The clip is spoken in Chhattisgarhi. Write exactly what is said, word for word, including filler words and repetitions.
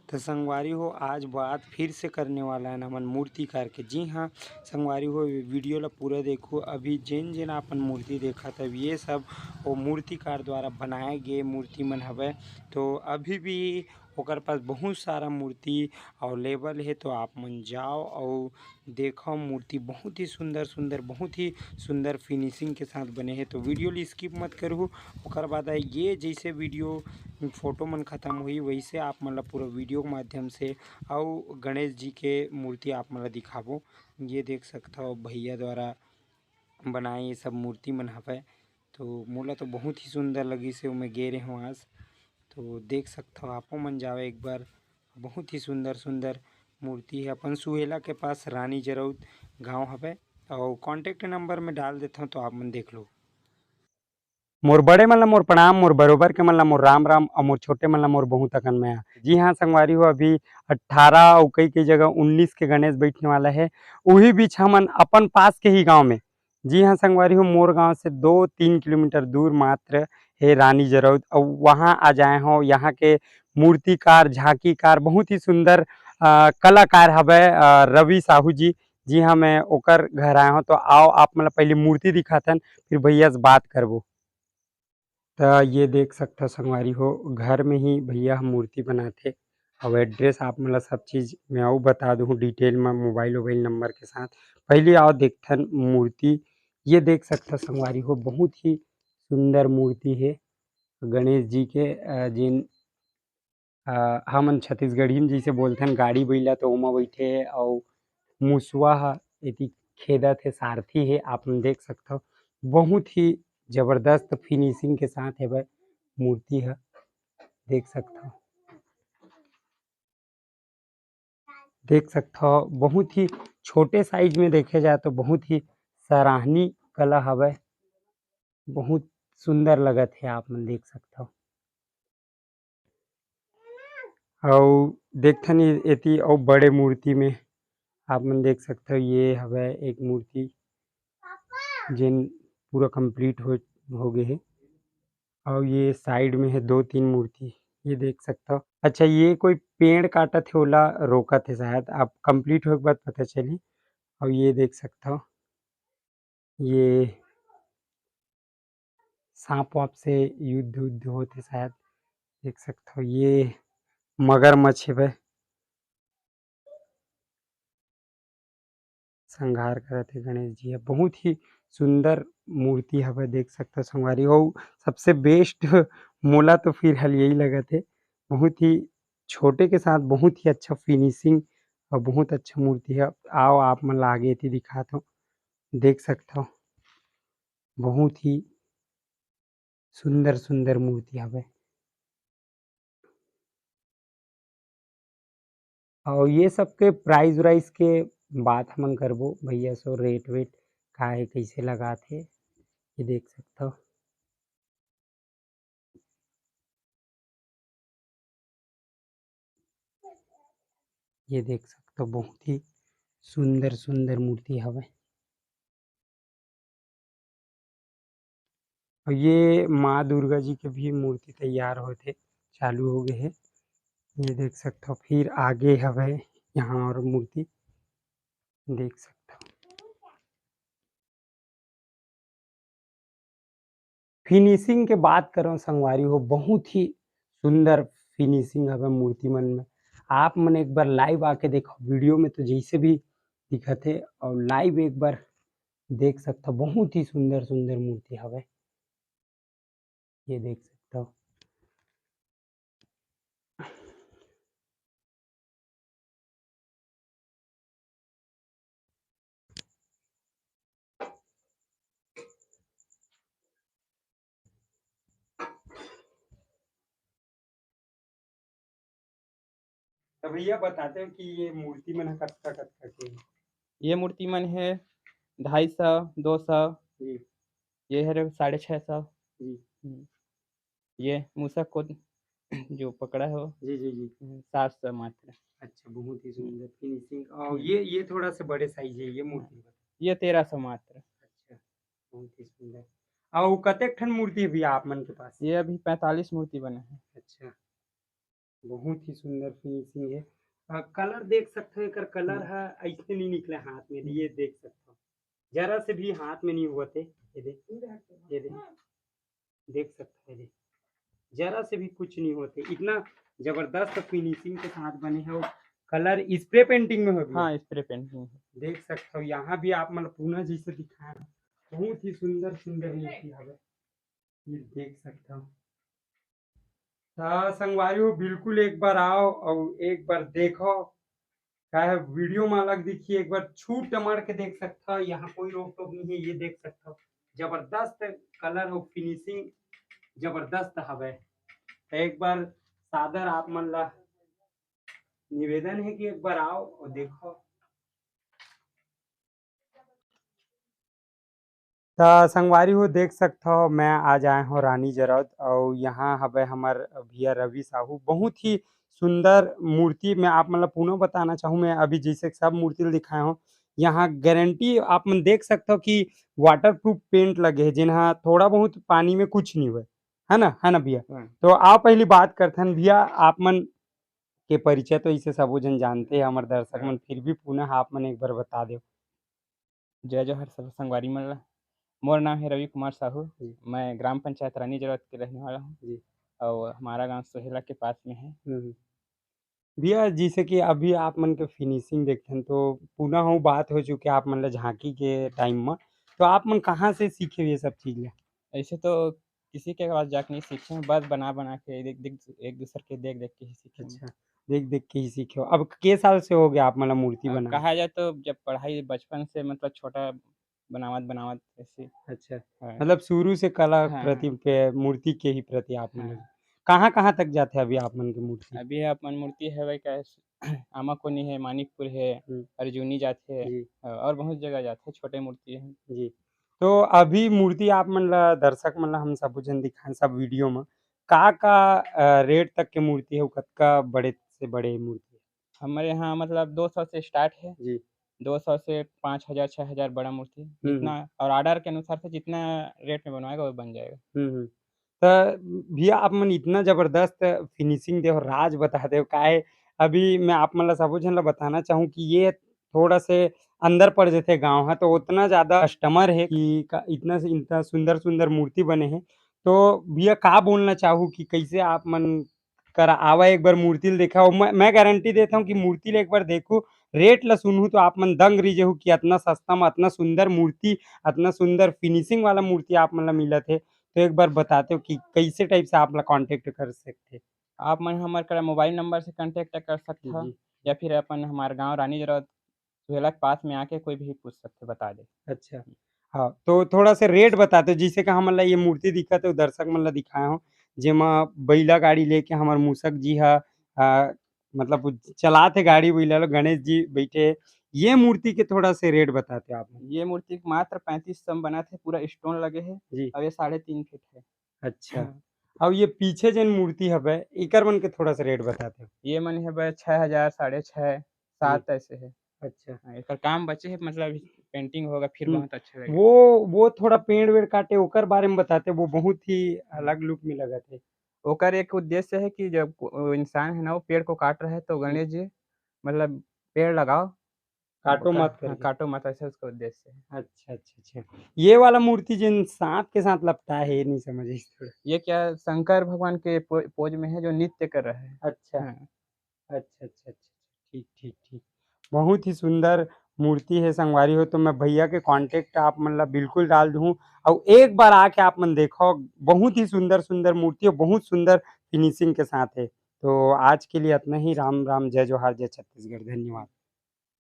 तो संगवारी हो, आज बात फिर से करने वाला है हमन मूर्तिकार के। जी हाँ संगवारी हो, ये वीडियो ला पूरा देखो। अभी जेन जेन आपन मूर्ति देखत हव, ये सब वो मूर्तिकार द्वारा बनाए गए मूर्ति मन हवय। तो अभी भी ओकर पास बहुत सारा मूर्ति अवेलेबल है, तो आप मन जाओ और देखव, मूर्ति बहुत ही सुंदर सुंदर, बहुत ही सुंदर फिनिशिंग के साथ बने हे। तो वीडियो ल स्किप मत करहू। ओकर बाद ये जैसे वीडियो फोटो मन खत्म होही, वैसे आप मन ला पूरा वीडियो के माध्यम से अउ गणेश जी के मूर्ति आप मन ला दिखाबो। ये देख सकथव, भैया द्वारा बनाए ये सब मूर्ति मन हवय। तो मोला तो बहुत ही सुंदर लगिस हे, ओमे गे रेहेंव आज। तो देख सकथव, आपो मन जावे एक बार, बहुत ही सुंदर सुंदर मूर्ति है। अपन सुहेला के पास रानी जरौद गांव हवे, और कॉन्टैक्ट नंबर में डाल देथव, तो आप मन देख लो। मोर बड़े मन ला मोर प्रणाम, मोर बरोबर के मन ला मोर राम राम, और मोर छोटे मन ला मोर बहुत अकन मया। जी हाँ संगवारी हो, अभी अट्ठारह और कई कई जगह उन्नीस के गणेश बैठने वाला है। उही बीच हमन अपन पास के ही गांव में, जी हाँ संगवारी हो, मोर गांव से दो तीन किलोमीटर दूर मात्र हे रानी जरौद, अउ वहाँ आ जाए हो। यहाँ के मूर्तिकार, झांकीकार, बहुत ही सुंदर अ, कलाकार हवय अ, रवि साहू जी। जी हाँ, मैं ओकर घर आए हो, तो आओ आप मन ला पहले मूर्ति दिखाथन, फिर भैया से बात करबो। त ये देख सकथव संगवारी हो, घर में ही भैया ह मूर्ति बनाथे। अउ एड्रेस आप मन ला सब चीज मैं अउ बता दूहूँ डिटेल में, मोबाइल वोबाइल नंबर के साथ। पहले आओ देखथन मूर्ति। ये देख सकथव संगवारी हो, बहुत ही सुंदर मूर्ति हे गणेश जी के, अ, जेन अ, हमन छत्तीसगढ़ी में जइसे बोलथन गाड़ी बइला, तो ओमा बइठे हे, अउ मुसवा ह एती खेदत हे, सारथी हे। आप मन देख सकथव, बहुत ही जबरदस्त फिनिशिंग के साथ हेवय मूर्ति ह, देख सकथव, देख सकथव, बहुत ही छोटे साइज में देखे जाए तो बहुत ही सराहनीय कला हवय, बहुत सुंदर लगत हे, आप मन देख सकथव। अउ देखथन ए-, एती अउ बड़े मूर्ति में आप मन देख सकथव, ये हवय एक मूर्ति जेन पूरा कंप्लीट हो, हो गे हे। अउ ये साइड में हे दो तीन मूर्ति, ये देख सकथव। अच्छा, ये कोई पेड़ काटत हे, ओला रोकत हे शायद, अब कंप्लीट होए के बाद पता चलही। अउ ये देख सकथव, ये सांप वाप से युद्ध उद्ध होत हे शायद, देख सकथव। ये मगरमच्छ हेवय, संहार करत हे गणेश जी ह। बहुत ही सुंदर मूर्ति हवय, देख सकथव संगवारी हो। सबसे बेस्ट मोला तो फिलहाल यही लगत हे, बहुत ही छोटे के साथ बहुत ही अच्छा फिनिशिंग और बहुत अच्छा मूर्ति है। आओ आप मन ला आगे एती दिखात हो, देख सकथव बहुत ही सुंदर सुंदर मूर्ति हवे। और ये सब के प्राइस व्राइस के बात हमन करबो भैया सो, रेट वेट का है, कैसे लगात हे, ये देख सकथव। ये देख सकथव बहुत ही सुंदर सुंदर मूर्ति हवे। और ये माँ दुर्गा जी के भी मूर्ति तैयार होत हे, चालू हो गए हे। ये देख सकथव फिर आगे हवे यहाँ और मूर्ति देख सकथव। फिनिशिंग के बात करो संगवारी हो, बहुत ही सुंदर फिनिशिंग हवे मूर्ति मन में। आप मन एक बार लाइव आके देखो, वीडियो में तो जैसे भी दिखत हे और लाइव एक बार देख सकथव, बहुत ही सुंदर सुंदर मूर्ति हवे। ये देख सकथव। तो भैया बताते हो कि ये मूर्ति मन ह कतका कतका के हे? ये मूर्ति मन हे ढाई सौ, दो सौ, जी। ये हरे साढ़े छः सौ। जी। हम्म। ये मूसक को जो पकड़ा हो, जी, जी, जी। हम्म, सात सौ मात्र। अच्छा, बहुत ही सुंदर फिनिशिंग। और हम्म। ये, ये थोड़ा सा बड़े साइज है, ये मूर्ति। ये तेरह सौ मात्र। अच्छा, बहुत ही सुंदर। और कतेक ठन मूर्ति है भैया आप मन के पास? ये अभी पैंतालीस मूर्ति बने हैं। अच्छा। बहुत ही सुंदर फिनिशिंग है। कलर देख सकते हो, एकर कलर है ऐसे नहीं निकला हाथ में, ये देख सकते हो, जरा से भी हाथ में नहीं हुआ थे। ये देख, ये देख, देख सकते हो, ये देख, जरा से भी कुछ नहीं होते, इतना जबरदस्त फिनिशिंग के साथ बने हैं। कलर स्प्रे पेंटिंग में हो गया। हाँ, स्प्रे पेंटिंग। देख सकते हो, यहाँ भी आप मतलब पूना जैसे दिखाए हैं, बहुत ही सुंदर सुंदर मूर्ति हवे, ये देख सकते हो। तो संगवारी हो, बिल्कुल एक बार आओ और एक बार देखो, काहे वीडियो में अलग दिखी, एक बार छू टमड़ के देख सकता हो, यहाँ कोई रोक टोक नहीं है। ये देख सकता हो, जबरदस्त कलर और फिनिशिंग जबरदस्त हवे। तो एक बार सादर आप मन ला निवेदन है कि एक बार आओ और देखो। त संगवारी हो, देख सकत हव, मैं आज आए हव रानी जरौद, अउ यहाँ हवय हमर भैया रवि साहू। बहुत ही सुंदर मूर्ति मैं आप मन ल पुनः बताना चाहूँ। मैं अभी जैसे सब मूर्ति ल दिखाए हव, यहाँ गारंटी आप मन देख सकत हव कि वाटरप्रूफ पेंट लगे हे, जेन ह थोड़ा बहुत पानी में कुछ नहीं होय, है ना, है ना भैया? हाँ। तो आओ पहली बात करथन भैया, आप मन के परिचय तो इसे सबो झन जानते हैं, हमर दर्शक हाँ। मन, फिर भी पुनः आप मन एक बार बता देव। जय जोहार सब संगवारी मन ला। मोर नाम है रवि कुमार साहू। जी। मैं ग्राम पंचायत रानी जरौद के रहने वाला हूँ। जी। और हमारा गांव सोहेला के पास में है। हम्म। भैया, जैसे कि अभी आप मन के फिनिशिंग देखथन, तो पुनः वो बात हो चुके आप मन ला झांकी के टाइम में, तो आप मन कहाँ से सीखे ये सब चीज ला? ऐसे तो किसी के पास जाके नहीं सीखे हैं, बस बना बना के देख, देख, एक दूसर के देख देख के ही सीखे हैं। अच्छा, देख देख के ही सीखे हो। अब के साल से हो गया आप मन ला मूर्ति अब बना? कहा जाए तो जब पढ़ाई बचपन से, मतलब, छोटा बनावत बनावत ऐसे। अच्छा, हाँ। मतलब शुरू से कला हाँ, प्रति हाँ। के, मूर्ति के ही प्रति आप मन हाँ। लगे। कहाँ कहाँ तक जाथे अभी आप मन के मूर्ति? अभी आप मन मूर्ति है भाई का आमाकोनी है, मानिकपुर है, हम्म। अर्जुनी जाथे, जी। अ, और बहुत जगह जाथे, छोटे मूर्ति है। जी। तो अभी मूर्ति आप मन ला, दर्शक मन ला हम सबो झन दिखाएं सब वीडियो में, का का, अ, रेट तक के मूर्ति है, कतका बड़े से बड़े मूर्ति है? हमारे यहाँ मतलब दो सौ से स्टार्ट है। जी। दो सौ से पाँच हज़ार, छः हज़ार बड़ा मूर्ति, हम्म, जितना, हम्म। और ऑर्डर के अनुसार से जितना रेट में बनवाएगा वो बन जाएगा। हम्म, हम्म। त भैया, आप मन इतना जबरदस्त फिनिशिंग दे हो, राज बता दे हो, काहे अभी मैं आप मन ला सबो झन ला बताना चाहूँ कि ये थोड़ा से अंदर पड़ जाथे गाँव ह, तो उतना ज्यादा कस्टमर है कि का, इतना से, इतना सुंदर सुंदर मूर्ति बने हैं। तो भैया, का बोलना चाहू कि कैसे आप मन करा आवा, एक बार मूर्ति ल देखा। और मैं, मैं गारंटी देता हूँ कि मूर्ति ल एक बार देखू, रेट ला सुनहू तो आप मन दंग रह जहू कि अतना सस्ता में अतना सुंदर मूर्ति, अतना सुंदर फिनिशिंग वाला मूर्ति आप मन ला मिलत है। तो एक बार बताते हो कि कैसे टाइप से आप ला कॉन्टेक्ट कर सकते? आप मन हमर करा मोबाइल नंबर से कॉन्टेक्ट कर सकते हो, जी। या फिर अपन हमारे गांव रानी जरौद सुहेला के पास में आके कोई भी पूछ सकते, बता दे। अच्छा। हाँ, तो थोड़ा सा रेट बताते हो, जैसे कि हमन ला ये मूर्ति दिखत है, दर्शक मन ला दिखाए हो, जेमा बैला गाड़ी लेके हमर मूसक जी हा, आ, मतलब वो चलात है गाड़ी, बैला लो, गणेश जी बैठे। ये मूर्ति के थोड़ा से रेट बताते हो आप? ये मूर्ति मात्र पैंतीस सौ में बना थे, पूरा स्टोन लगे है। जी। और ये साढ़े तीन फीट है। अच्छा। हाँ। अब ये पीछे जेन मूर्ति हवे, एकर मन के थोड़ा सा रेट बताते हो? ये मन हवे छः हज़ार, साढ़े छः, सात हम्म। ऐसे है। अच्छा। हाँ, एकर काम बचे है, मतलब पेंटिंग होगा फिर हम्म। बहुत अच्छा लगेगा। वो, वो थोड़ा पेड़ वेड़ काटे, ओकर बारे में बताते, वो बहुत ही अलग लुक में लगत है। ओकर एक उद्देश्य है कि जब को-, वो इंसान है ना, वो पेड़ को काट रहा है, तो हम्म। गणेश जी, मतलब, पेड़ लगाओ, काटो ओकर, मत हाँ, करके। काटो मत, ऐसे उसका उद्देश्य है। अच्छा, अच्छा, अच्छा। ये वाला मूर्ति जिन सांप के साथ लपटा है, ये नहीं समझ इस थोड़ा। ये क्या शंकर भगवान के पो-, पोज में है जो नृत्य कर रहा है। अच्छा। हाँ। अच्छा, अच्छा, अच्छा, अच्छा। ठीक, ठीक, ठीक। बहुत ही सुंदर मूर्ति है संगवारी हो, तो मैं भैया के कॉन्टैक्ट आप मन ला बिल्कुल डाल दूँ। और एक बार आके आप मन देखो, बहुत ही सुंदर, सुंदर मूर्ति और बहुत सुंदर फिनिशिंग के साथ है। तो आज के लिए इतना ही। राम, राम, जय जोहार, जय छत्तीसगढ़। धन्यवाद।